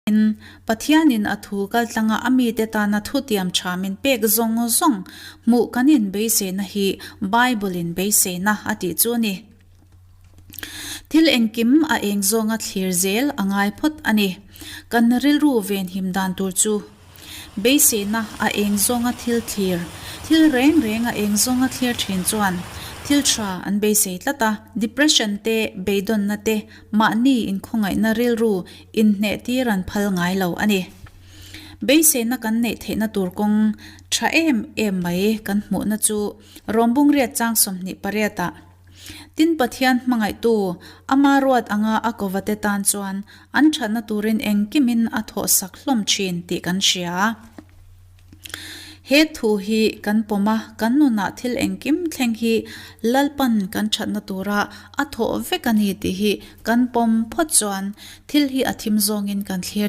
In, Pathianin a thu kaltlanga a mite tana thutiam tha min pek zawng zawng hmuh kan inbeiseina hi Bible-in beiseina a tih chu a ni. Thil engkim a eng zawnga thlir zel a ngai phawt a ni. Kan rilru venhim dan tur chu beiseina a eng zawnga thil thlir, thil reng reng a eng zawnga thlir thin chuan thil tha an beisei tlat a. Depression te, beidawnna te, mahni inkhawngaihna rilru inhneh tir an phal ngai lo a ni. Beiseina kan neih theihna tur kawng tha em em mai kan hmuhna chu Rawmbung riat chang 28 ah Tin Pathian hmangaihtu ama ruat anga a kovate tan chuan an thatna turin engkimin a thawhsak hlawm thin tih kan hria. He thu hi kan pawm a, kan nunah thil engkim thleng hi Lalpan kan thatna tura a thawh vek a ni tih hi kan pawm phawt chuan thil hi a thim zawngin kan thlir.